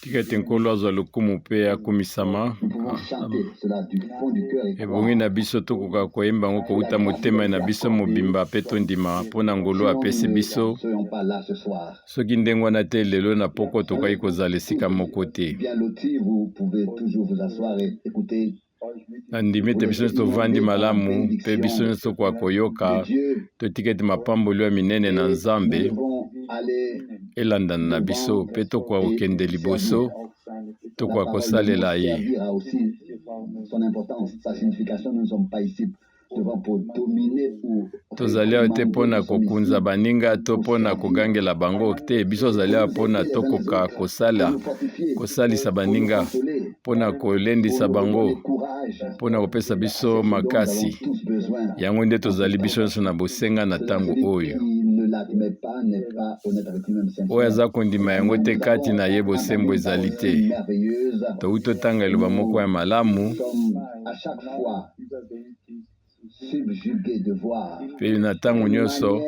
Tika ete Nkolo azwa lokumu mpe akumisama. Ebongi na biso tokoka koyemba yango kowuta motema na biso mobimba mpe tondima mpo na ngolu apesi biso. Soki ndenge wana te, lelo na pokwa tokokaki kozala esika moko te. Nandimi ete biso nyonso tovandi malamu mpe biso nyonso tokoka koyoka. Totika ete mapamboli ya minene na Nzambe elandana na biso mpe tokoka kokende liboso, tokoka kosalela ye. Tozali awa te mpo na kokunza baninga to mpo na kogangela bango te. Biso tozali awa mpo na tokoka kosala, kosalisa baninga, mpo na kolendisa bango, mpo na kopesa biso makasi. Yango nde tozali biso nyonso na bosenga na ntango oyo. Oyo aza kondima yango te, kati na ye bosembo ezali te. Touti totanga eloba moko ya malamu. Mpe na ntango nyonso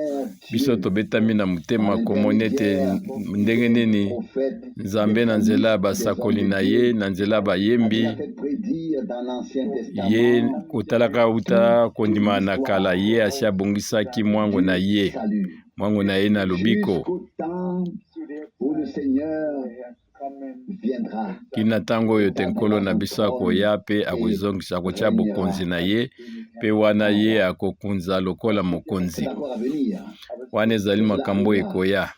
biso tobetami na motema komona ete ndenge nini Nzambe na nzela ya basakoli na ye, na nzela ya bayembi ye, kotalaka uta kondima na kala, ye asi abongisaki mwango na ye, mwango na ye na lobiko. Kino ntango oyo te Nkolo na biso akoya mpe akozongisa, akotya bokonzi na ye, mpe wana ye akokunza lokola mokonzi. Wana ezali makambo ekoya.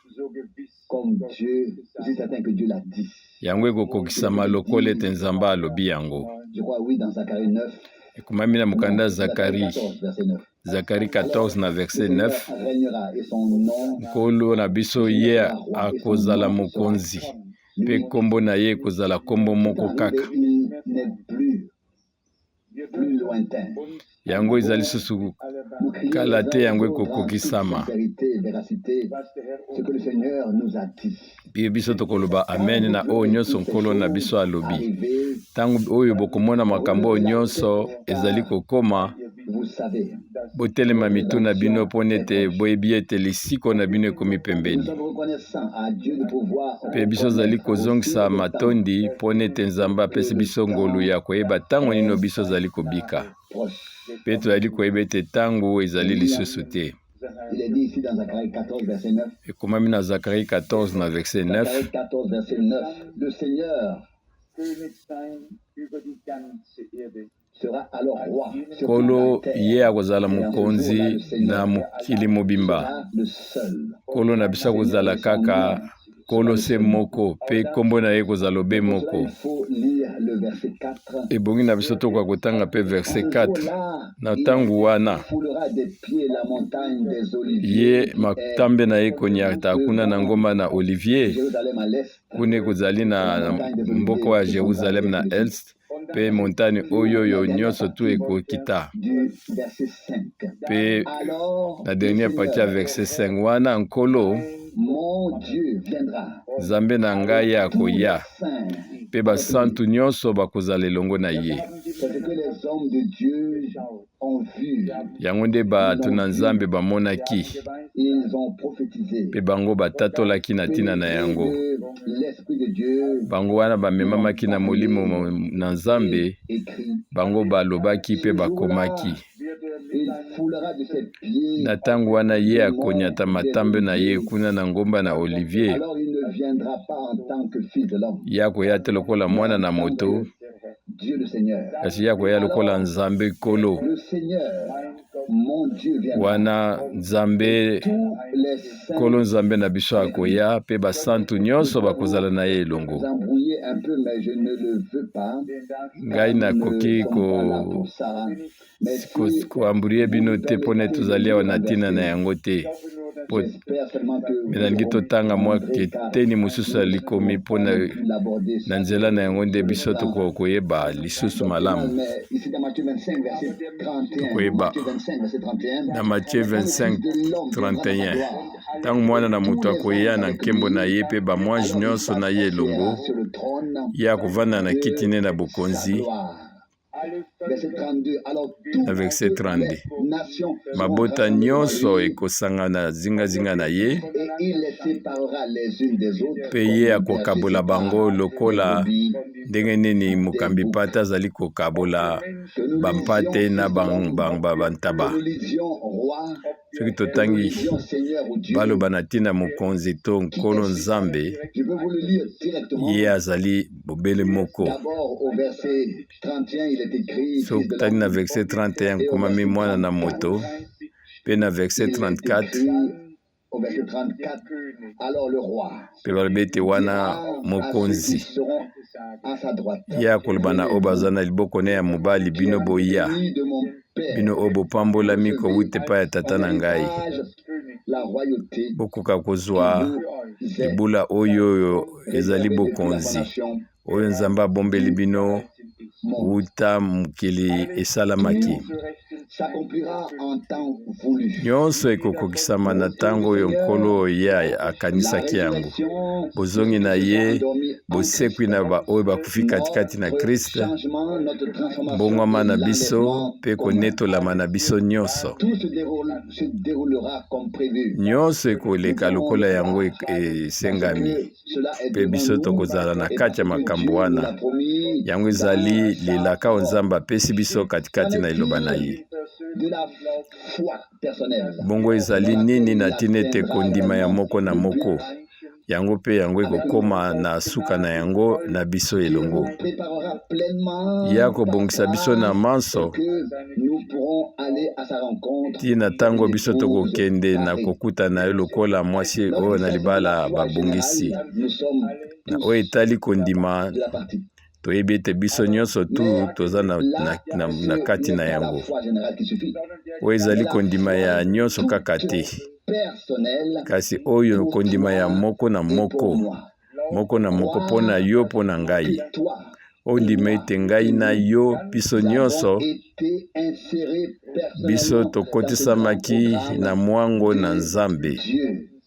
Yango ekokokisama lokola ete Nzambe alobi yango. Ekomami na mokanda ya Zakari. Zakari 14 na verset 9, Nkolo na biso ye akozala mokonzi mpe nkombo na ye ekozala nkombo moko kaka. Yango ezali lisusu kala te, yango ekokokisama. Mpe biso tokoloba amen na oyo nyonso Nkolo na biso alobi. Ntango oyo bokomona makambo oyo nyonso ezali kokoma, botelema mitu na bino mpo nete boyebi ete lisiko na bino ekomi pembeni. Mpe biso ozali kozongisa matondi mpo nete Nzambe apesi biso ngolu ya koyeba ntango nini biso ozali kobika. Mpe tozali koyeba ete ntango ezali lisusu te. Ekomami na Zacharie 14 na verset 9. Nkolo ye akozala mokonzi na mokili mobimba. Nkolo na biso akozala kaka Nkolo se moko, mpe nkombo na ye ekozala obe moko. Ebongi na biso tokoka kotanga mpe verset 4. Na ntango wana, ye matambe na ye ekonyata kuna na ngomba na Olivier, kuna ekozali na mboka ya Jerusalem na est, mpe montagne oyo oyo nyonso tu ekokita. Mpe na dernière partie ya verset 5 wana, Nkolo Nzambe na ngai akoya, mpe basantu nyonso bakozala elongo na ye. Yango nde bato na Nzambe bamonaki, mpe bango batatolaki na ntina na yango. Bango wana bamemamaki na Molimo na Nzambe, bango balobaki mpe bakomaki. Na ntango wana ye akonyata matambe na ye kuna na ngomba na Olivier, ye akoya te lokola mwana na moto, kasi ye akoya lokola Nzambe Nkolo. Wana Nzambe Nkolo Nzambe na biso akoya, mpe basantu nyonso bakozala na ye elongo. Ngai nakoki ko koamburie bino te mpo na tozali awa na ntina na yango te. Me nalingi totanga mwa keteni mosusu ya likomi mpo na nzela na yango nde biso tokoka koyeba lisusu malamu. Tokoyeba na Matthieu 25 31 ntango mwana na moto akoya na nkembo na ye mpe bamwange nyonso na ye elongo, ye akovanda na kiti ne na bokonzi. Na verset 32, mabota nyonso ekosangana zingazinga na ye, mpe ye akokabola bango lokola ndenge nini mokambi mpate azali kokabola bampate na bantaba. Soki totangi baloba na ntina mokonzi to Nkolo Nzambe, ye azali bobele moko. Soki totali na verset 31, ekomami mwana na moto, mpe na verset 34 mpe balobi ete wana mokonzi ye akoloba na oyo baza na liboko ne ya mobali, bino boya, bino oyo bopambolami kowuta epai ya tata na ngai, bokoka kozwa libula oyo oyo ezali bokonzi oyo Nzambe abombeli bino wuta mokili esalamaki. Nyonso ekokokisama na ntango oyo Nkolo ye akanisaki yango. Bozongi na ye, bosekwi na baoyo bakufi katikati na Christ, mbongwama na biso mpe konetolama na biso nyonso. Nyonso ekoleka lokola yango esengami, mpe biso tokozala na kati ya makambo wana. Yango ezali lilaka oyo Nzambe apesi biso katikati na liloba na ye. Bongo ezali nini na ntina ete kondima ya moko na moko yango mpe yango ekokoma na suka na yango na biso elongo? Ye akobongisa biso na manso ntina ntango biso tokokende na kokutana ye lokola mwasi oyo na libala babongisi. Na oyo etali kondima, toyebi ete biso nyonso tu toza na kati na yango. Oyo ezali kondima ya nyonso kaka te, kasi oyo kondima ya moko na moko, moko na moko, mpo na yo, mpo na ngai. Ondima ete ngai na yo, biso nyonso, biso tokotisamaki na mwango na Nzambe.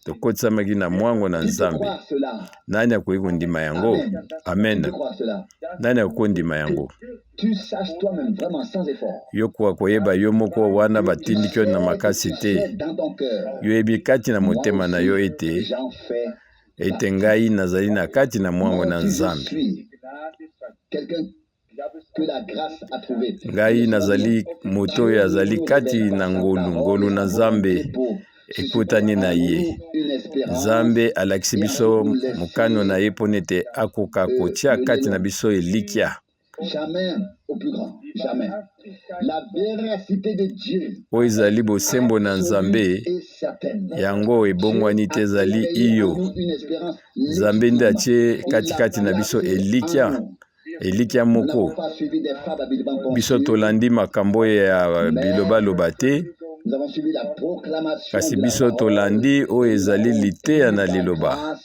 Tokotisamaki na mwango na Nzambe. Nani akoki kondima yango? Amen. Nani akoki kondima yango? Yo koka koyeba yo moko wana batindiki yo na makasi te. Yo yebi kati na motema na yo ete ngai nazali na kati na mwango na Nzambe. Ngai nazali moto oyo azali kati na ngolu, ngolu na Nzambe ekutani na ye. Nzambe alakisi biso mokano na ye mpo ete akoka kotia kati na biso elikya. Oyo ezali bosembo na Nzambe, yango ebongwani te, ezali iyo. Nzambe nde atie katikati na biso elikya, elikya moko. Biso tolandi makambo ya bilobaloba te, kasi biso tolandi oyo ezali liteya na liloba.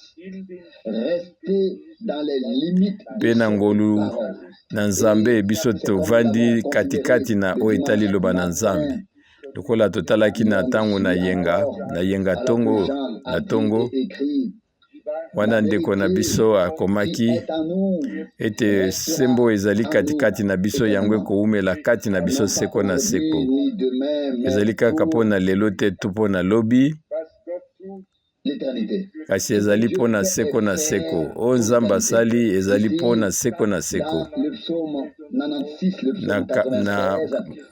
Mpe na ngolu na Nzambe biso tovandi katikati na oyo etali liloba na Nzambe. Lokola totalaki na ntango na yenga, na yenga tongo na tongo wana, ndeko na biso akomaki ete sembo ezali katikati na biso, yango ekowumela kati na biso seko na seko. Ezali kaka mpo na lelo te to mpo na lobi, kasi ezali mpo na seko na seko. Oyo Nzambe asali ezali mpo na seko na seko. Na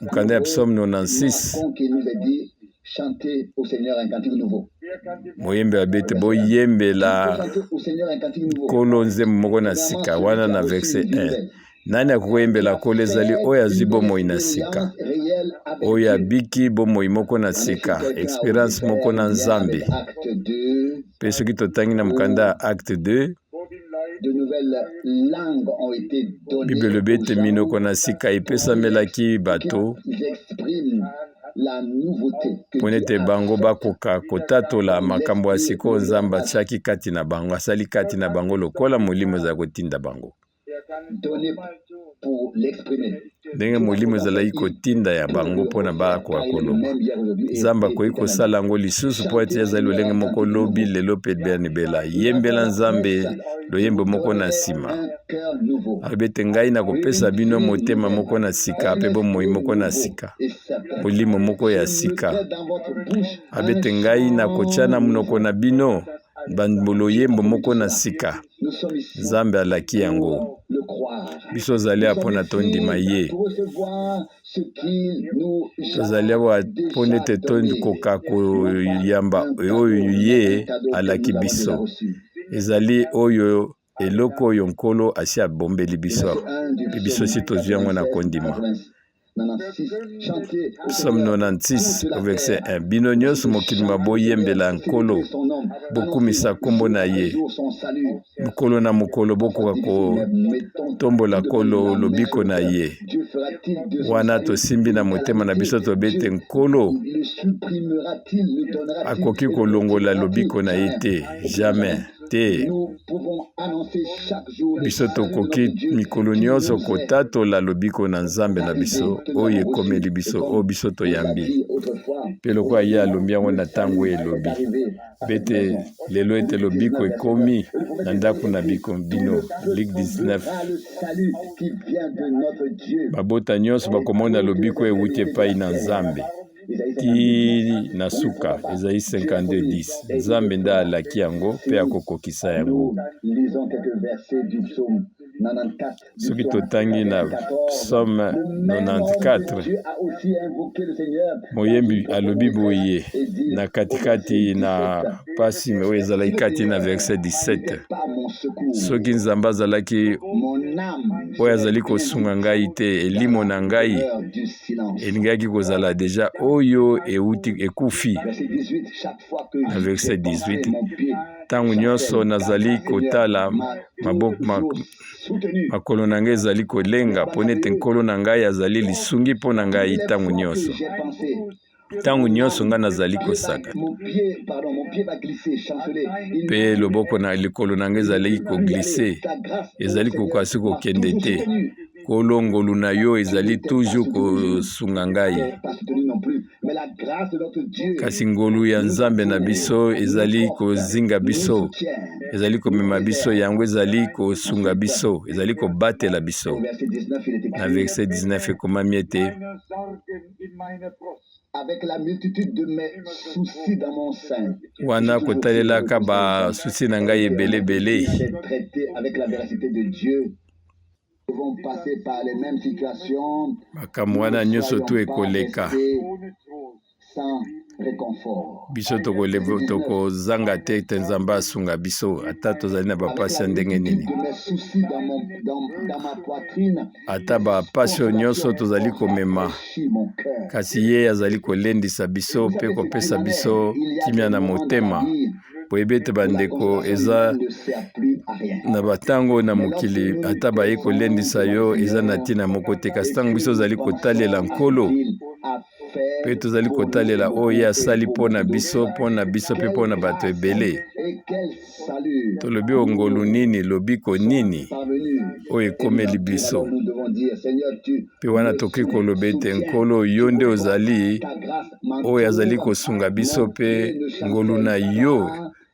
mokanda ya Psaume 96, moyembi abete boyembela Nkolo nzembo moko na sika wana na verset 1. Nani akoki koyembela Nkolo? Ezali oyo azwi bomoi na sika, oyo abiki bomoi moko na sika, experience moko na Nzambe. Mpe soki totangi na mokanda ya Acte 2, Bible elobi ete minoko na sika epesamelaki bato mpo ete bango bakoka kotatola makambo ya sika oyo Nzambe atiaki kati na bango, asali kati na bango lokola Molimo ezali kotinda bango. Ndenge Molimo ezalaki kotinda ya bango mpo na bakoka koloba. Nzambe akoki kosala yango lisusu mpo ete azali lolenge moko lobi, lelo mpe libela. Yembela Nzambe loyembo moko na nsima. Alobi ete ngai nakopesa bino motema moko na sika mpe bomoi moko na sika, molimo moko ya sika. Alobi ete ngai nakotya na monoko na bino loyembo moko na sika. Nzambe alaki yango. Biso ozali awa mpo na tondima ye. Tozali awa mpo nete tokoka koyamba oyo ye alaki biso. Ezali oyo eloko oyo Nkolo asi abombeli biso, mpe biso si tozwi yango na kondima. Psaume 96 verset 1. Bino nyonso mokili ma boyembela Nkolo, bokumisa nkombo na ye mokolo na mokolo, bokoka kotombola Nkolo lobiko na ye. Wana tosimbi na motema na biso tobete Nkolo akoki kolongola lobiko na ye te, jamais te. Biso tokoki mikolo nyonso kotatola lobiko na Nzambe na biso oyo ekomeli biso, oyo biso toyambi. Mpe lokola ye alombi yango na ntango oyo elobi bete lelo ete lobiko ekomi na ndako na biko bino. Luc 19. Babota nyonso bakomona lobiko ewuti epai na Nzambe ti na suka. Ezali 52:10. Nzambe nde alaki yango mpe akokokisa yango. Soki totangi na Psaume 94, moyembi alobi boye na katikati na pasi oyo ezalaki kati na verset 17: soki Nzambe azalaki oyo azali kosunga ngai te, elimo na ngai elingaki kozala deja oyo euti ekufi. Na verset 18: ntango nyonso nazali kotala makolo na ngai ezali kolenga, mpo nete Nkolo na ngai azali lisungi mpo na ngai ntango nyonso. Ntango nyonso ngai nazali kosaka mpe loboko na likolo na ngai ezali koglise, ezali kokoka kokende te. Nkolo, ngolu na yo ezali toujours kosunga ngai. Kasi ngolu ya Nzambe na biso ezali kozinga biso, ezali komema biso, yango ezali kosunga biso, ezali kobatela biso. Na verset 19 ekomami ete: Avec la multitude de mes soucis dans mon sein. Wana kotalelaka basusi na ngai ebelebele, Traité avec la véracité de Dieu. Nous devons passer par les mêmes situations. Makambo wana nyonso tu ekoleka. Sans réconfort. Biso tokozanga te ete Nzambe asunga biso, ata tozali na bapasi ya ndenge nini. De mes soucis dans ma poitrine. Ata bapasi oyo nyonso tozali komema, Mon cœur. kasi ye azali kolendisa biso mpe kopesa biso kimia na motema. Boyebi ete bandeko, eza na batango na mokili, ata baye kolendisa yo, eza na ntina moko te. Kasi ntango biso tozali kotalela Nkolo mpe tozali kotalela oyo ye asali mpo na biso, mpo na biso mpe mpo na bato ebele, tolobi: o ngolu nini, lobiko nini oyo ekomeli biso! Mpe wana tokoki koloba ete: Nkolo, yo nde ozali oyo azali kosunga biso, mpe ngolu na yo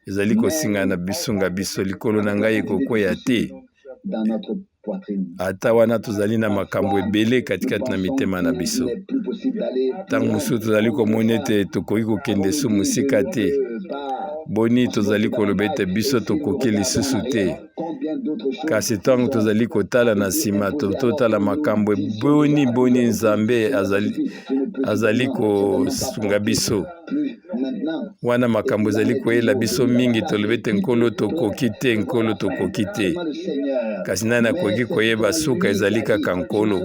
ezali kosinga na bisunga biso. Likolo na ngai ekokweya te. Ata wana tozali na makambo ebele katikati na mitema na biso, ntango mosusu tozali komona ete tokoki kokende su mosika te, boni tozali koloba ete biso tokoki lisusu te. Kasi ntango tozali kotala na nsima, totala makambo boni boni Nzambe azali kosunga biso. Wana makambo ezali koyela biso mingi, tolobi ete: Nkolo, tokoki te, Nkolo, tokoki te. Kasi nani akoki koyeba suka? Ezali kaka Nkolo.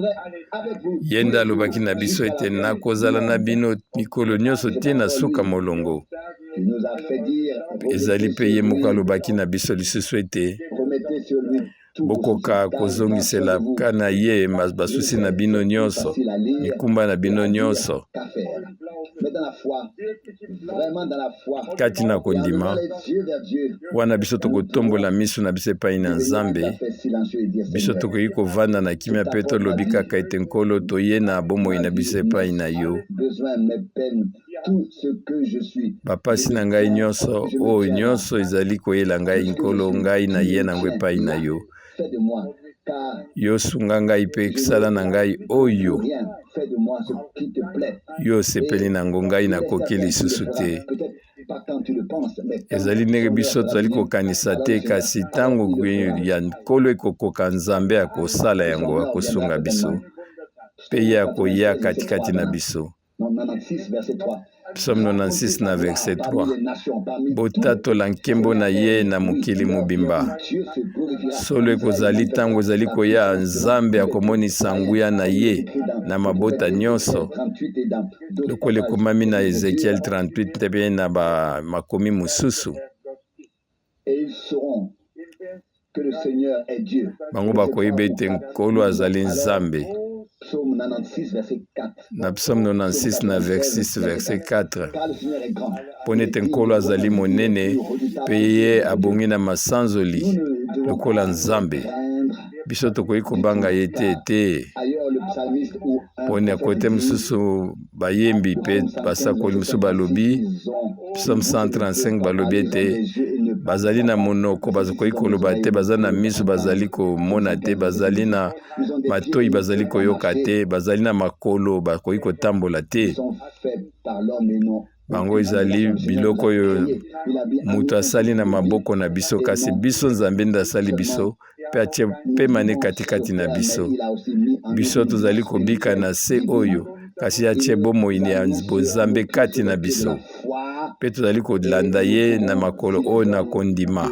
Ye nde alobaki na biso ete: nakozala na bino mikolo nyonso te na suka molongo. Ezali mpe ye moko alobaki na biso lisusu ete bokoka kozongisela ka na ye basusi na bino nyonso, mikumba na bino nyonso. Kati na kondima wana, biso tokotombola miso na biso epai na Nzambe. Biso tokoki kovanda na kimia mpe tolobi kaka ete: Nkolo, toye na bomoi na biso epai na yo. Bapasi na ngai nyonso, oyo nyonso ezali koyela ngai, Nkolo, ngai na ye nango epai na yo. Yo sunga ngai mpe sala na ngai oyo yo osepeli nango. Ngai nakoki lisusu te. Ezali ndenge biso tozali kokanisa te, kasi ntango ya Nkolo ekokoka, Nzambe akosala yango, akosunga biso mpe ye akoya katikati na biso. Psaume 96 na verset 3: Botatola nkembo na ye na mokili mobimba. Solo ekozali ntango ezali koya, Nzambe akomonisa nguya na ye na mabota nyonso, lokola ekomami na Ezekiel 38 mpe na bamakomi mosusu. Bango bakoyeba ete Nkolo azali Nzambe. Na Psaume 96 na verset 6, verset 4: Mpo ete Nkolo azali monene mpe ye abongi na masanzoli lokola Nzambe, biso tokoki kobanga ye te te. Mpo na kote mosusu, bayembi mpe basakoli mosusu balobi, Psaume 135, balobi ete bazali na monoko, bakoki koloba te, baza na miso, bazali komona te, bazali na matoi, bazali koyoka te, bazali na makolo, bakoki kotambola te. Bango ezali biloko oyo moto asali na maboko na biso, kasi biso, Nzambe nde asali biso mpe atie pema ne katikati na biso. Biso tozali kobika na se oyo, kasi atie bomoi ya bonzambe kati na biso mpe tozali kolanda ye na makolo oyo na kondima.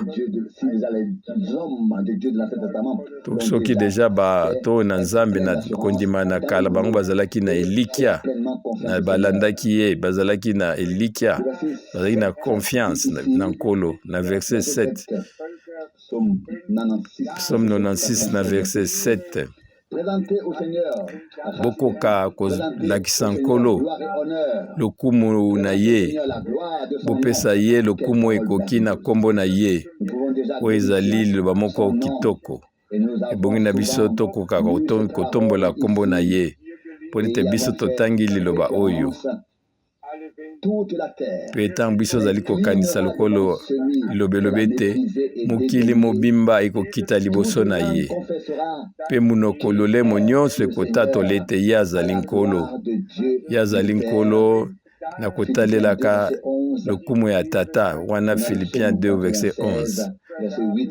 Soki deja bato na Nzambe na kondima na kala, bango bazalaki na elikya na balandaki ye, bazalaki na elikya, bazalaki na confiance na Nkolo. Na verset 7, Psaume 96 na verset 7: Bokoka kolakisa Nkolo lokumu na ye, bopesa ye lokumu ekoki na nkombo na ye. Oyo ezali liloba moko kitoko. Ebongi na biso tokoka kotombola nkombo na ye, mpo ete biso totangi liloba oyo. Mpe ntango biso ozali kokanisa lokolo liloba elobi ete mokili mobimba ekokita liboso na ye, mpe monoko lolemo nyonso ekotatola ete ye azali Nkolo, ye azali Nkolo, na kotalelaka lokumu ya Tata. Wana Philippiens 2 verset 11.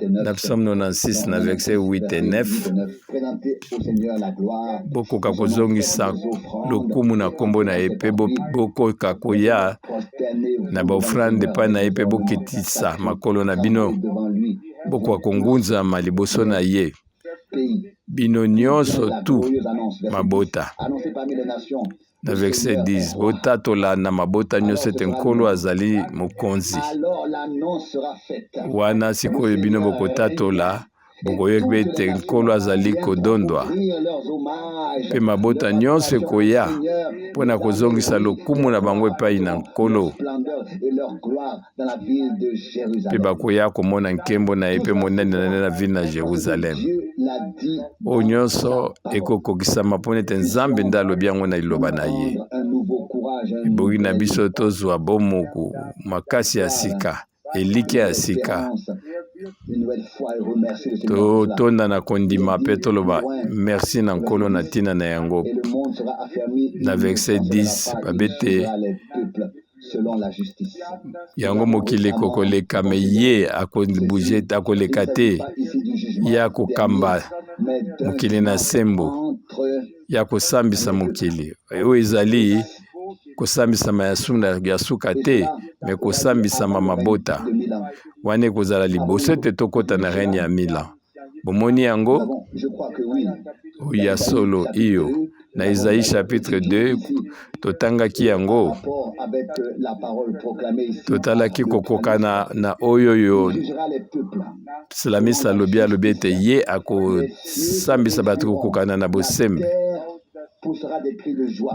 Na Psaume 96 na verset 8 et 9: Bokoka kozongisa lokumu na nkombo na ye, mpe bokoka koya na ba offrandes epai na ye, mpe bokitisa makolo na bino, bokoka kongunzama liboso na ye, bino nyonso tu mabota. Na verset 10: Botatola na mabota nyonso ete Nkolo azali mokonzi. Wana sikoyo bino bokotatola, bokoyoki ete Nkolo azali kodondwa, mpe mabota nyonso ekoya mpo na kozongisa lokumu na bango epai na Nkolo, mpe bakoya komona nkembo na ye mpe monene na ye na ville na Jérusalem. Oyo nyonso ekokokisama mpo ete Nzambe nde alobi yango na liloba na ye. Ebongi na biso tozwa bomoko makasi ya sika, elikya ya sika, totonda na kondima mpe toloba merci na Nkolo na ntina na yango. Na verset 10 babete yango: Mokili ekokoleka, me ye akobouger, akoleka te. Ye akokamba mokili na sembo ya kosambisa mokili. Oyo ezali kosambisama ya suka te, me kosambisama mabota wana ekozala liboso ete tokɔta na règne ya 1000 ans. Bomoni yango oyo ya solo? Iyo, na Esaïe chapitre 2 totangaki yango, totalaki kokokana na oyo oyo psalmiste alobi. Alobi ete ye akosambisa bato kokokana na bosembe.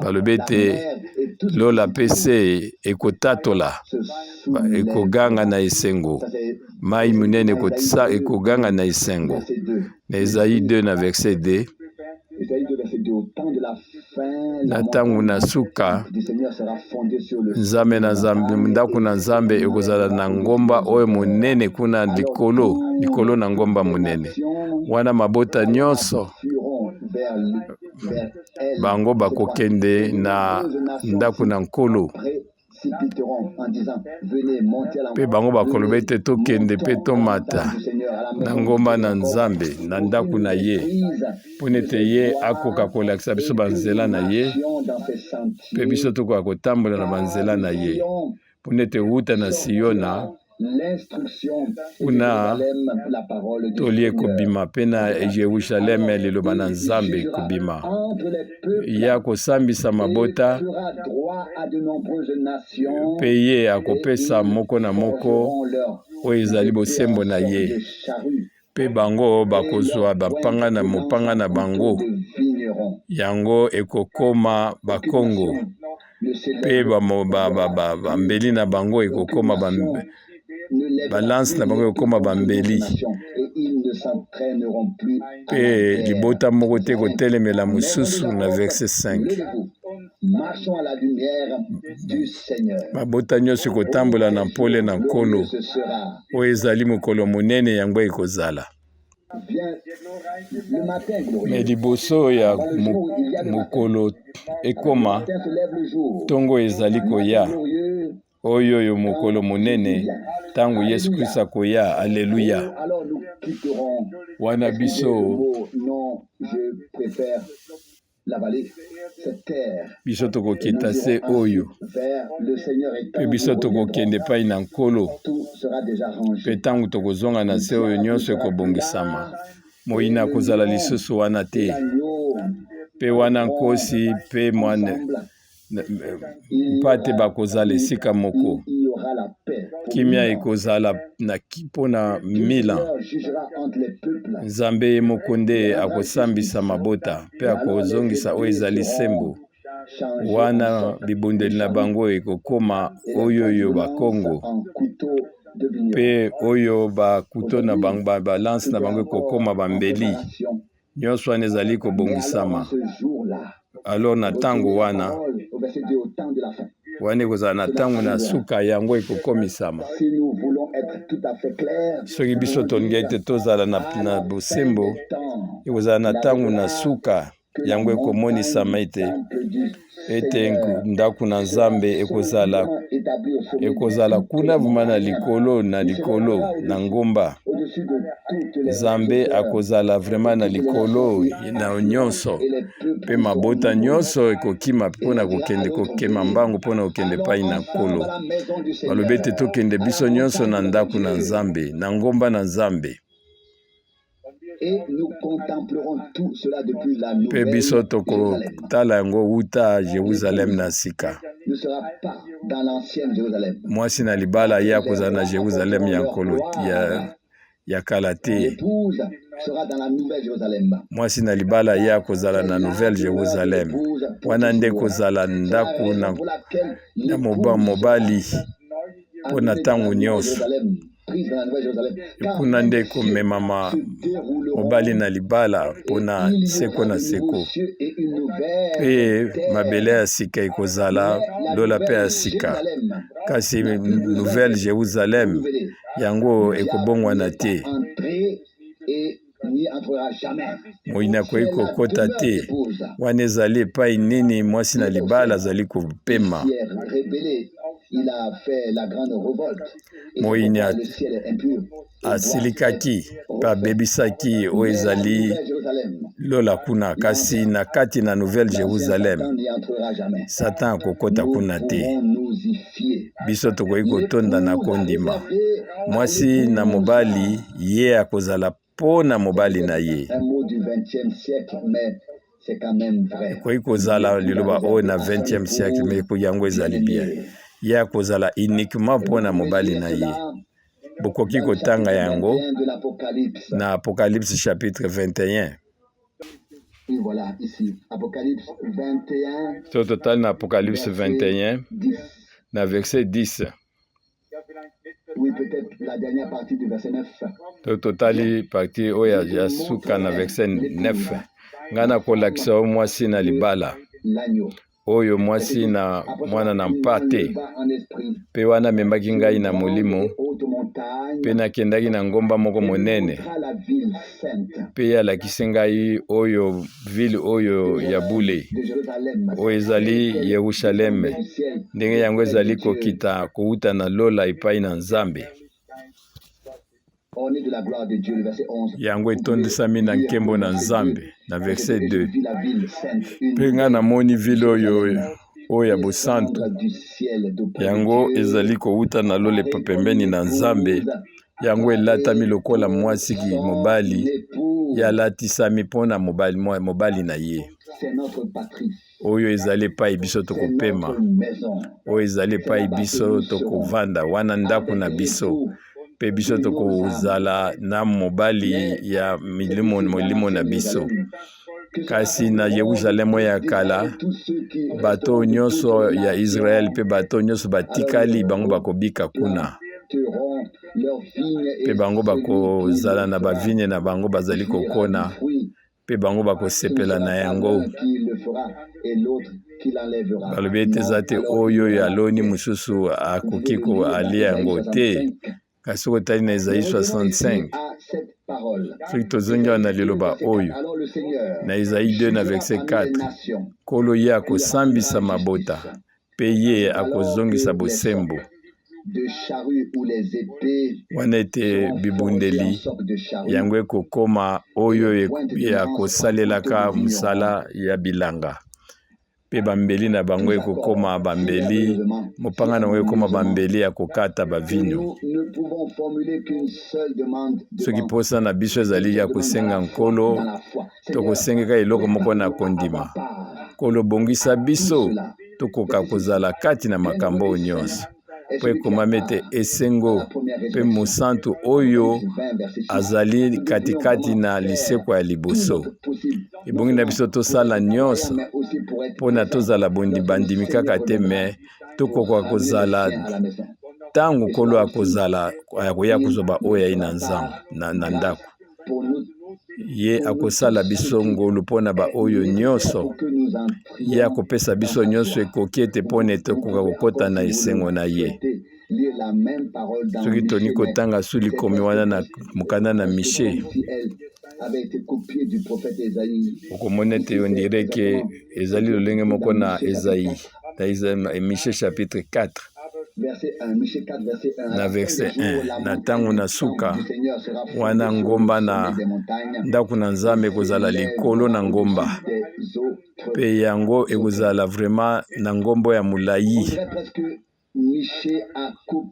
Balobi ete lola mpe se ekotatola, ekoganga na esengo, mai monene ekoganga na esengo. Na Esaïe 2 na verset 2, na ntango na suka, Nzambe na Nzambe, ndako na Nzambe ekozala na ngomba oyo monene kuna likolo, likolo na ngomba monene wana. Mabota nyonso bango bakokende na ndako na Nkolo, mpe bango bakoloba ete tokende mpe tomata na ngomba na Nzambe, na ndako na ye, mpo ete ye akoka kolakisa biso banzela na ye, mpe biso tokoka kotambola na banzela na ye, mpo ete wuta na Siona kuna toli ekobima, mpe na Yerusaleme liloba na Nzambe ekobima ya kosambisa mabota, mpe ye akopesa moko na moko oyo ezali bosembo na ye, mpe bango bakozwa bapanga na mopanga na bango, yango ekokoma bakongo, mpe bambeli na bango ekokoma balanse na bango ekokoma bambeli, mpe libota moko te kotelemela mosusu. Na verset 5, mabota nyonso ekotambola na mpole na Nkolo. Oyo ezali mokolo monene, yango ekozala. Me liboso ya mokolo ekoma, ntongo ezali koya, oyo oyo mokolo monene, ntango Yesu Kristo akoya. Aleluya! Wana biso tokokita se oyo, mpe biso tokokende epai na Nkolo, mpe ntango tokozonga na se oyo, nyonso ekobongisama. Moyini akozala lisusu wana te, mpe wana nkosi mpe mwana mpate bakozala esika moko. Kimia ekozala na mpona milan. Nzambe ye moko nde akosambisa mabota mpe akozongisa oyo ezali sembo. Wana bibundeli na bango ekokoma oyo oyo bakongo, mpe oyo bakuto na bango, balanse na bango ekokoma bambeli. Nyonso wana ezali kobongisama. Alors na ntango wana, wana ekozala na ntango na suka, yango ekokomisama. Soki biso tolingi ete tozala na bosembo, ekozala na ntango na suka, yango ekomonisama ete ndako na Nzambe ekozala kuna vraiment na likolo, na likolo na ngomba. Nzambe akozala vraiment na likolo na nyonso, mpe mabota nyonso ekokima mpona kokende, kokema mbangu mpona kokende epai na Nkolo. Balobi ete tokende biso nyonso na ndako na Nzambe, na ngomba na Nzambe, mpe biso tokotala yango wuta Jérusalem na sika. Mwasi na libala ye akozala na Jérusalem ya Nkolo ya kala te. Mwasi na libala ye akozala na Nouvelle Jérusalem. Wana nde kozala ndako na mobali mpo na ntango nyonso. Kuna nde komemama mobali na libala mpona seko na seko, mpe mabele ya sika ekozala, lola mpe ya sika. Kasi Nouvelle Jérusalem yango ekobongwana te, moyini akoki kokɔta te. Wana ezali epai nini mwasi na libala azali kopema. Moyini asilikaki mpe abebisaki oyo ezali lola kuna, kasi na kati na Nouvelle Jérusalem, Satan akokɔta kuna te. Biso tokoki kotonda na kondima. Mwasi na mobali ye akozala mpo na mobali na ye. Ekoki kozala liloba oyo na 20e siècle, mais yango ezali bien. Ye akozala uniquement mpo na mobali na ye. Bokoki kotanga yango na Apocalypse chapitre 21. Oui, voilà, ici. Apocalypse 21, So totali na Apocalypse verset 21 10. na verset 10. Oui, peut-être la dernière partie du verset 9. To totali partie oyo ya suka na verset 9. Ngai nakolakisa yo mwasi na libala, L'agneau. oyo mwasi na mwana na mpate. Va en esprit. Mpe wana amemaki ngai na molimo, Haute montagne. mpe nakendaki na ngomba moko monene, Montrera la ville sainte mpe ye alakisi ngai oyo ville oyo ya bule, de Jérusalem. oyo ezali Yerusaleme, Du ciel. ndenge yango ezali kokita kouta na lola epai na Nzambe. Orné de la gloire de Dieu, le verset 11. Yango etondisami na nkembo na Nzambe, na verset 2. Vit la ville sainte, une Mpe ngai namoni ville oyo ya bosantu, du ciel d'auprès de yango Dieu. ezali kouta na lola epa pembeni na Nzambe. Yango elatami lokola mwasi mobali, Épouse, ye alatisami mpona mobali, mobali na ye. c'est notre patrie, Oyo ezali epai biso c'est tokopema, notre maison. oyo ezali epai biso tokovanda, wana ndako na biso. Mpe biso tokozala na mobali ya milimo, molimo na biso. Kasi na Yerusaleme oyo ya kala, bato nyonso ya Israele mpe bato nyonso batikali, bango bakobika kuna, mpe bango bakozala na bavine na bango bazali kokona, mpe bango bakosepela na yango. Balobi ete eza te oyo oyo aloni, mosusu akoki koalia yango te. Kasi soki otali na Ezayi 65, soki tozongi awa na liloba oyo na Ezayi 2 na verset 4, Nkolo ye akosambisa mabota, mpe ye akozongisa bosembo, wana ete bibundeli yango ekokoma oyo ya kosalelaka mosala ya bilanga, mpe bambeli na bango ekokoma bambeli, mopanga na bango ekokoma bambeli ya kokata bavino. Soki mposa na biso ezali ya kosenga Nkolo, tokosengeka eloko moko na kondima. Nkolo, bongisa biso tokoka kozala kati na makambo oyo nyonso, mpo ekomami ete esengo mpe mosantu oyo azali katikati na lisekwa ya liboso. Ebongi na biso tosala nyonso mpona tozala bandimi kaka te, me tokoka kozala ntango Nkolo akozala akoya kozwa baoyo aye na nzambe na ndako. Ye akosala biso ngolu mpona baoyo nyonso. Ye akopesa biso nyonso ekoki ete mpona tokoka kokɔta na esengo na ye. Soki toni kotanga su likomi wana na mokanda na Mishe, okomona ete on dirait ke ezali lolenge moko na Esaïe, na Mishe chapitre 4 na verset 1. Na ntango na suka wana, ngomba na ndako na Nzambe ekozala likolo na ngomba, mpe yango ekozala vraiment na ngomba ya molai.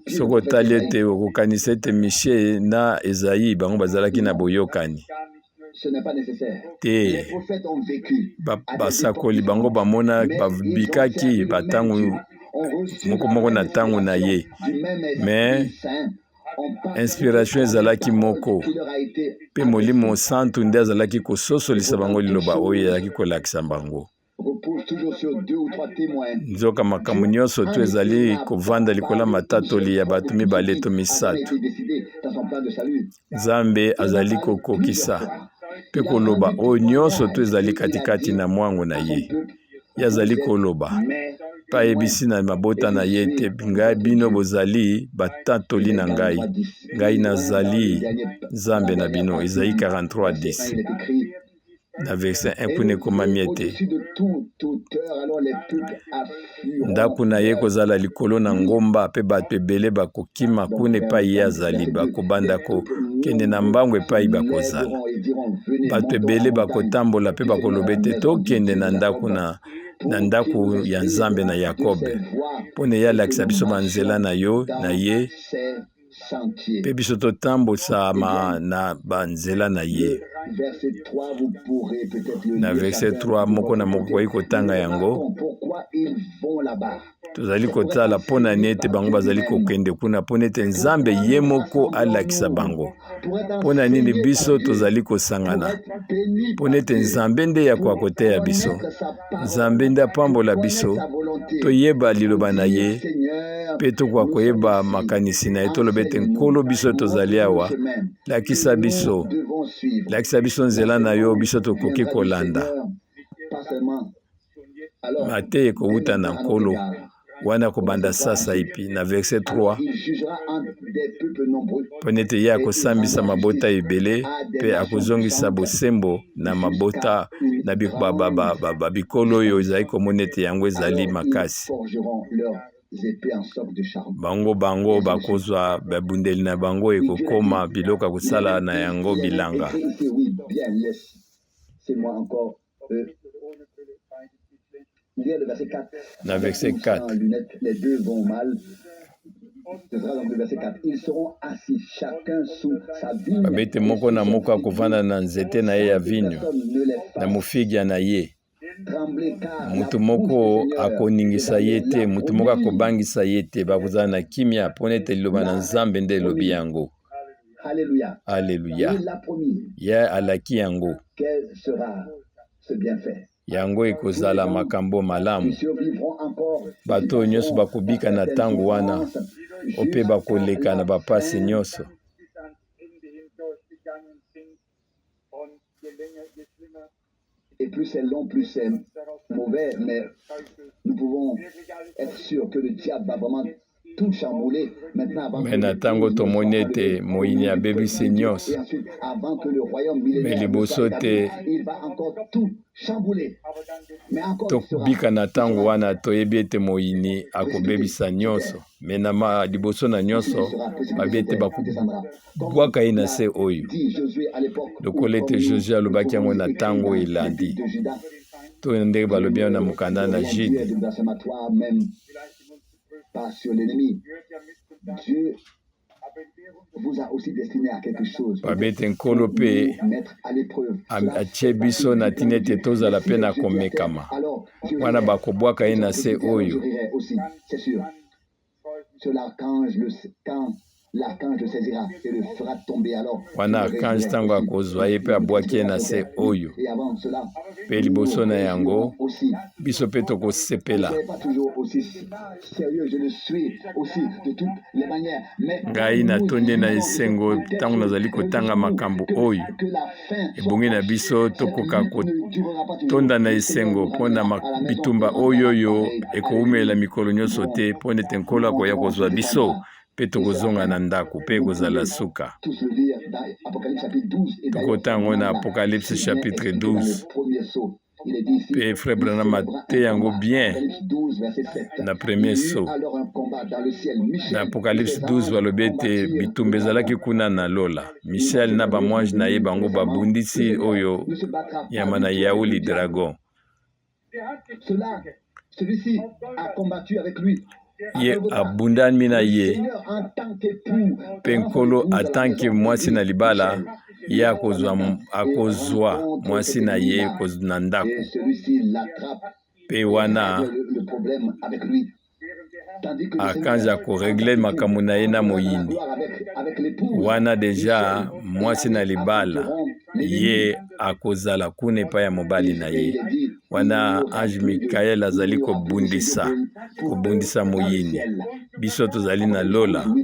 Soki otali ete okokanisa ete Mishe na Ezayi bango bazalaki na boyokani te. Basakoli bango bamona babikaki batango moko moko na ntango na ye, me inspiration ezalaki moko, mpe Molimo Santu nde azalaki kososolisa bango liloba oyo ezalaki kolakisa bango. Nzoka makambo nyonso to ezali kovanda likolo ya matatoli ya bato mibale to misato. Nzambe azali kokokisa mpe koloba oyo nyonso to ezali katikati na mwango na ye. Ye azali koloba mpe ayebisi na mabota na ye ete ngai, bino bozali batatoli na ngai, ngai nazali Nzambe na bino. Ezali 43 10 na verset 1 kuna ekomami ete ndako na ye kozala likolo na ngomba, mpe bato ebele bakokima kuna epai ye azali, bakobanda kokende na mbangu epai bakozala. Bato ebele bakotambola mpe bakoloba ete tokende na ndako ya Nzambe na Yakobe, mpo na ye alakisa biso banzela na yo na ye, mpe biso totambosama na banzela na ye. Na verset 3, moko na moko koki kotanga yango. Tozali kotala mpo na nini ete bango bazali kokende kuna, mpo na ete Nzambe ye moko alakisa bango. Mpo na nini biso tozali kosangana? Mpo na ete Nzambe nde akoka koteya biso, Nzambe nde apambola biso, toyeba liloba na ye mpe tokoka koyeba makanisi na ye. Toloba ete, Nkolo, biso tozali awa, lakisa biso, lakisa biso nzela na yo, biso tokoki kolanda. Mateya ekowuta na Nkolo wana kobanda sasaipi na verset 3, mpo nete ye akosambisa mabota ebele mpe akozongisa bosembo na mabota na bikolo oyo ezali komona ete yango ezali makasi. Bango bango bakozwa babundeli na bango ekokoma biloko ya kosala na yango bilanga. Na verset 4. Babete moko na moko akovanda na nzete na ye ya vinyo, na mofigia na ye. Moto moko akoningisa ye te, moto moko akobangisa ye te. Bakozala na kimia mpo ete liloba na Nzambe nde elobi yango. Aleluya! Ye alaki yango. Yango ekozala makambo malamu. Bato oyo nyonso bakobika na ntango wana, mpe bakoleka na bapasi nyonso. Et plus c'est long, plus c'est mauvais, mais nous pouvons être sûr que le diable va vraiment tout chambouler maintenant avant Me na ntango tomoni ete moyini abebisi nyonso, me liboso te tobika na ntango wana, toyebi ete moyini akobebisa nyonso. Me na liboso na nyonso, babi ete bakobwaka ye na se oyo, lokola ete Josue alobaki yango na ntango elandi, to ndenge balobi yango na mokanda na Jude. Babete Nkolo mpe atie biso na ntina ete tozala mpe na komekama wana bakobwaka ye na se oyo. Wana archange ntango akozwa ye mpe abwaki ye na se oyo, mpe liboso na yango biso mpe tokosepela. Ngai natondi na esengo ntango nazali kotanga makambo oyo. Ebongi na biso tokoka kotonda na esengo mpo na bitumba oyo oyo ekowumela mikolo nyonso te, mpo ete Nkolo akoya kozwa biso mpe tokozonga na ndako mpe ekozala suka. Tokotanga yango na Apocalypse chapitre 12. Mpe frère Branham ateya yango bien na premier saut. Na Apocalypse 12 balobi ete bitumba ezalaki kuna na lola. Michel na bamwange na ye bango babundisi oyo nyama na yauli dragon. Ye abundami na ye, mpe Nkolo atanke mwasi na libala, ye akozwa, akozwa mwasi na ye na ndako, mpe wana akanzi akoregle makambo na ye na moyini wana. Deja mwasi na libala ye akozala kuna epai ya mobali na ye wana. Ange Mikael azali kobundisa, kobundisa moyini. Biso tozali na lola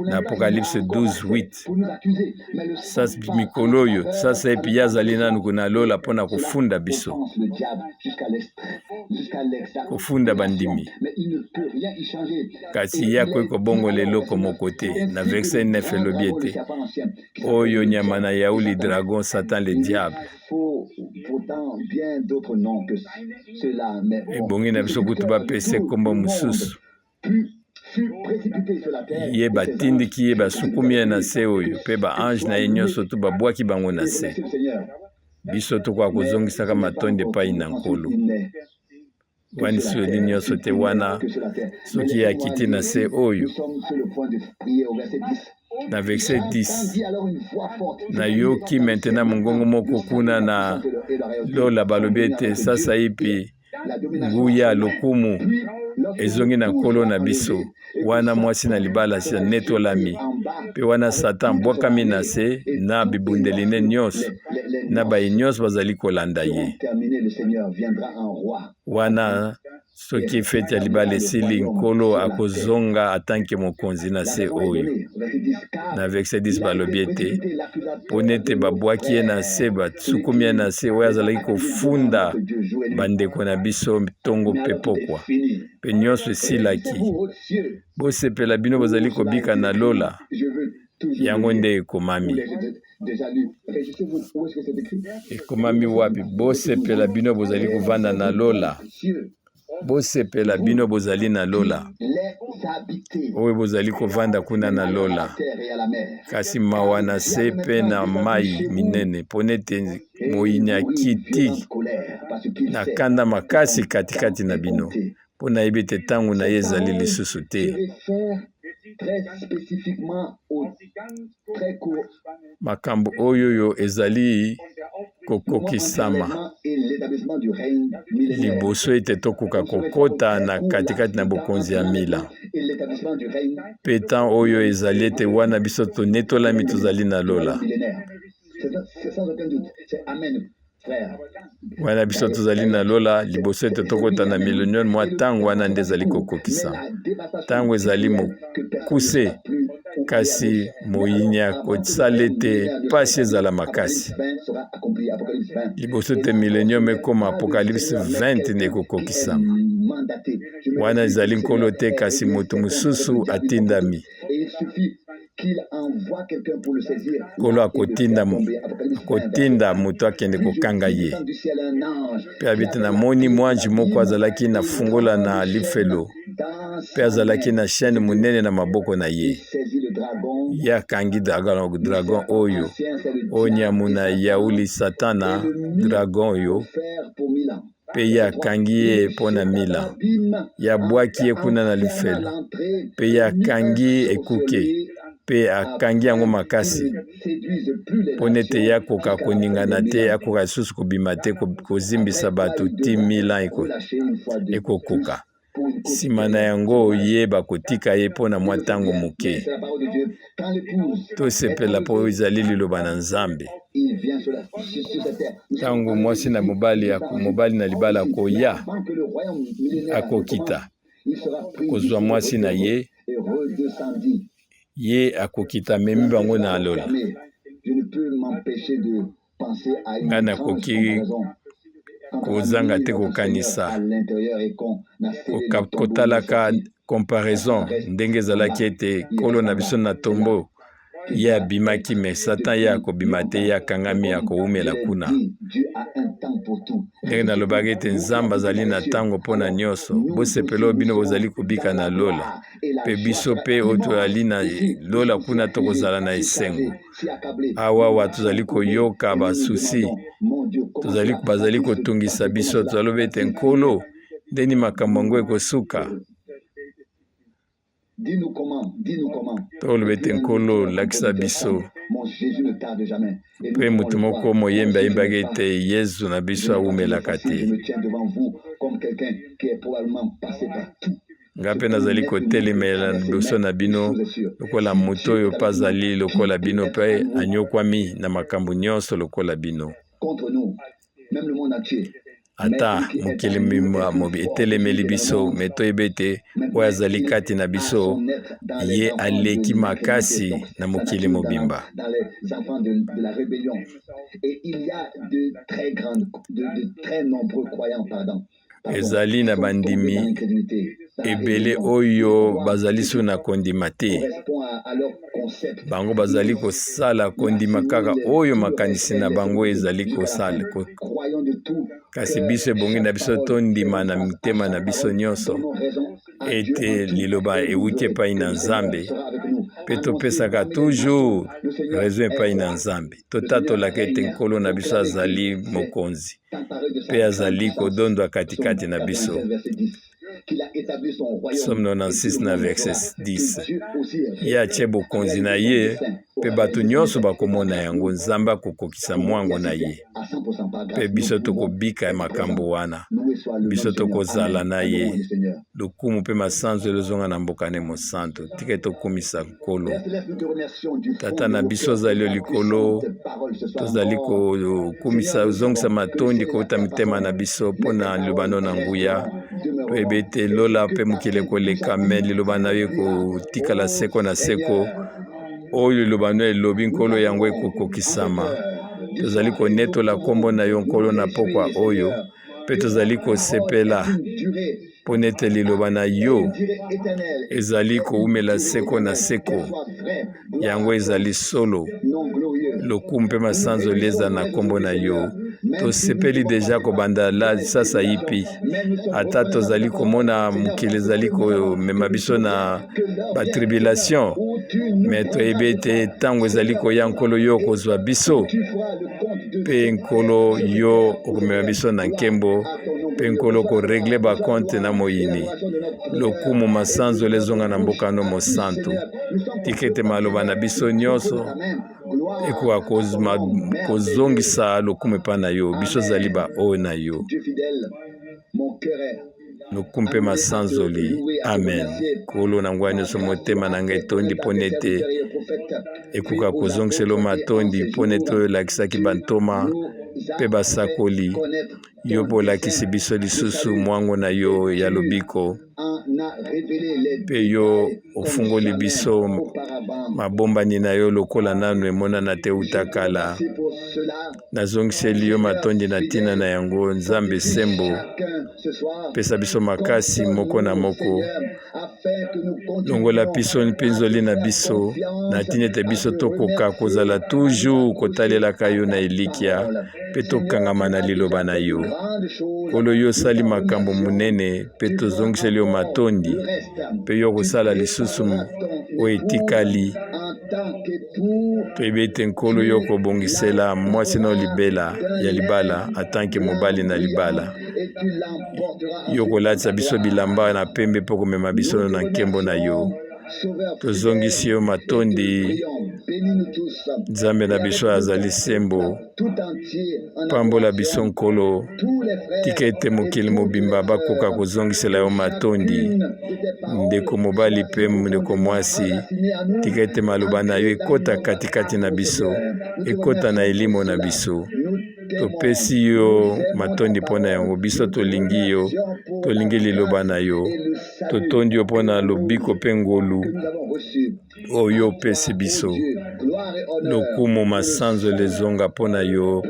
na Apocalypse 12:8. Sas mikolo oyo sasa epi ye azali nanu kuna lola mpo na kofunda biso, kofunda bandimi, kasi ye akoki kobongola eloko moko te. Na verset 9 elobi ete oyo nyama na yauli dragon, Satan le diable. Ebongi na biso kutu bapesa ekombo mosusu. Ye batindiki ye, basukumi ye na se oyo, mpe ba ange na ye nyonso tu babwaki bango na se. Biso tokoka kozongisaka matondi epai na Nkolo. Wani soni nyonso te wana soki ye akiti na se oyo. Na verset 10, nayoki maintenant mongongo moko kuna na lola, balobi ete sasaipi Nguya, lokumu ezongi na Nkolo na biso. Wana mwasi na libala asi anetolami, mpe wana Satan abwakami na se na bibundeli ne nyonso na baye nyonso bazali kolanda ye. Wana soki feti ya libala esili, Nkolo akozonga atanke mokonzi na se oyo. Na verset 10 balobi ete mpo nete babwaki ye na se, basukumi ye na se, oyo azalaki kofunda bandeko na biso ntongo mpe pokwa, mpe nyonso esilaki. Bosepela bino bozali kobika na lola. Yango nde ekomami. Ekomami wapi? Bosepela bino bozali kovanda na lola. Bosepela bino bozali na lola, oyo bozali kovanda kuna na lola. Kasi mawa na se mpe na mai minene, mpo nete moyini akiti na kanda makasi katikati na bino, mpo nayebi ete ntango na ye ezali lisusu te. Makambo oyo oyo ezali kokokisama liboso ete tokoka kokota na katikati na bokonzi ya mila. Mpe ntango oyo ezali ete wana biso tonetolami tozali na lola. Wana biso tozali na lola, liboso ete tokota na millennium, mwa ntango wana nde ezali kokokisa. Ntango ezali mokuse, kasi moyini akosala ete mpasi ezala makasi. Liboso ete millennium ekoma, Apocalypse 20 nde ekokokisama. Wana ezali Nkolo te, kasi moto mosusu atindami. Nkolo akotinda, akotinda moto akende kokanga ye. Mpe abiti namoni mwanji moko azalaki na fungola na lifelo, mpe azalaki na chaîne monene na maboko na ye. Ye akangi dragon, dragon oyo, oyo nyamu na yauli Satana, dragon oyo mpe ye akangi ye mpo na mila. Ye abwaki ye kuna na lifelo, mpe ye akangi ekuke, mpe akangi yango makasi, mpo nete ye akoka koningana te, akoka lisusu kobima te, kozimbisa bato ti mila ekokoka. Nsima na yango, ye bakotika ye mpo na mwa ntango moke. Tosepela mpo ezali liloba na Nzambe. Ntango mwasi na mobali, mobali na libala akoya, akokita kozwa mwasi na ye, ye akokita amemi bango na lola. Ngai nakoki kozanga te kokanisa kotalaka comparaison ndenge ezalaki ete Nkolo na biso na tombo ye abimaki, me Satan ye akobima te, ye akangami, akowumela kuna. Ndenge nalobaki ete Nzambe azali na ntango mpo na nyonso. Bosepela oyo bino bozali kobika na lola, mpe biso mpe oyo tozali na lola kuna tokozala na esengo. Awawa tozali koyoka basusi, tozali bazali kotungisa biso, tozaloba ete Nkolo, ndeni makambo yango ekosuka? Toloba ete Nkolo, lakisa biso. Mpe moto moko moyembi ayembaki ete Yezu na biso awumelaka te. Ngai mpe nazali kotelemela liboso na bino lokola moto oyo mpe azali lokola bino mpe anyokwami na makambo nyonso lokola bino. Ata mokili mobimba etelemeli biso, me toyebi ete oyo azali kati na biso, ye aleki makasi na mokili mobimba. Ezali na bandimi ebele oyo bazali so na kondima te. Bango bazali kosala kondima kaka oyo makanisi na bango ezali kosala. Kasi biso ebongi na biso tondima na mitema na biso nyonso ete liloba ewuti epai na Nzambe, mpe topesaka toujours raison epai na Nzambe. Totatolaka ete Nkolo na biso azali Mokonzi mpe azali kodondwa katikati na biso. Psaume 96 na verset 10. Ye atie bokonzi na ye mpe bato nyonso bakomona yango. Nzambe akokokisa mwango na ye mpe biso tokobika makambo wana. Biso tokozala na ye. Lokumu mpe masanzoli ezonga na mboka ne mosantu. Tika tokumisa Nkolo. Tata na biso ozali yo likolo, tozali kokumisa, ozongisa matondi kouta mitema na biso mpo na liloba no na nguya. Toyebi ete lola mpe mokili ekoleka, me liloba na yo ekotikala seko na seko. Oyo liloba no elobi, Nkolo, yango ekokokisama. Tozali konetola nkombo na yo, Nkolo, na pokwa oyo, mpe tozali kosepela mpo nete liloba na yo ezali koumela seko na seko. Yango ezali solo. Lokumu mpe masanzoli eza na nkombo na yo. Tosepeli deja kobanda la sasa ipi, ata tozali komona mokili ezali komema biso na batribulation, me toyebi ete ntango ezali koya, Nkolo, yo okozwa biso, mpe Nkolo, yo okomema biso na nkembo, mpe Nkolo okoregle bakonte na moyini. Lokumu masanzoli ezonga na mboka no mosantu. Tika ete maloba na biso nyonso ekoka kozongisa lokumu epai na yo. Biso ozali baoyo na yo. Lokumu mpe masanzoli. Amen. Nkolo na nguya nyonso, motema na ngai etondi mpo nete ekoka kozongisela yo matondi mpo nete oyo olakisaki bantoma mpe basakoli. Yo mpe olakisi biso lisusu mwango na yo ya lobiko, mpe yo ofungoli biso mabombani na yo lokola nanu emonana te uta kala. Nazongiseli yo matondi na ntina na yango, Nzambe sembo. Pesa biso makasi moko na moko. Longola biso mpinzoli na biso na ntina ete biso tokoka kozala toujours kotalelaka yo na elikya mpe tokangama na liloba na yo. Nkolo, yo osali makambo monene mpe tozongiseli yo matondi, mpe yo okosala lisusu oyo etikali. Toyebi ete Nkolo, yo okobongisela mwasi na libela ya libala atanke mobali na libala. Yo okolatisa biso bilamba na pembe mpo komema biso na nkembo na yo. Tozongisi yo matondi, Nzambe na biso azali sembo. Pambola biso Nkolo, tika ete mokili mobimba bakoka kozongisela yo matondi. Ndeko mobali mpe ndeko mwasi, tika ete maloba na yo ekota katikati na biso, ekota na elimo na biso. Topesi yo matondi mpo na yango. Biso tolingi yo, tolingi liloba na yo. Totondi yo mpo na lobiko mpe ngolu oyo opesi biso. Lokumu masanzoli ezonga mpo na yo,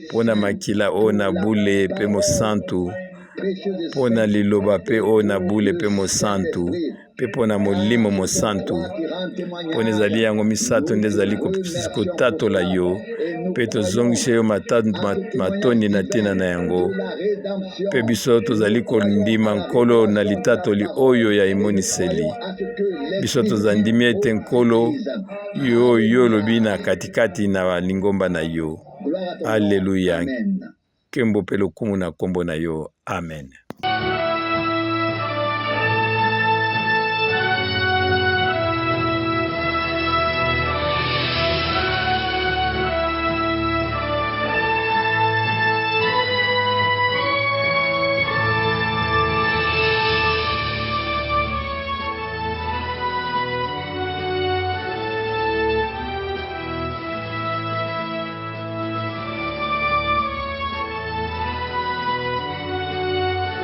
mpo na makila oyo na bule mpe mosantu, mpo na liloba mpe oyo na bule mpe mosantu, mpe mpo na Molimo Mosantu, mpo na ezali yango misato nde ezali kotatola yo, mpe tozongisi yo matondi na ntina na yango. Mpe biso tozali kondima Nkolo na litatoli oyo ya emoniseli. Biso tozandimi ete Nkolo, yo yo olobi na katikati na lingomba na yo. Aleluya. Nkembo mpe lokumu na nkombo na yo. Amen.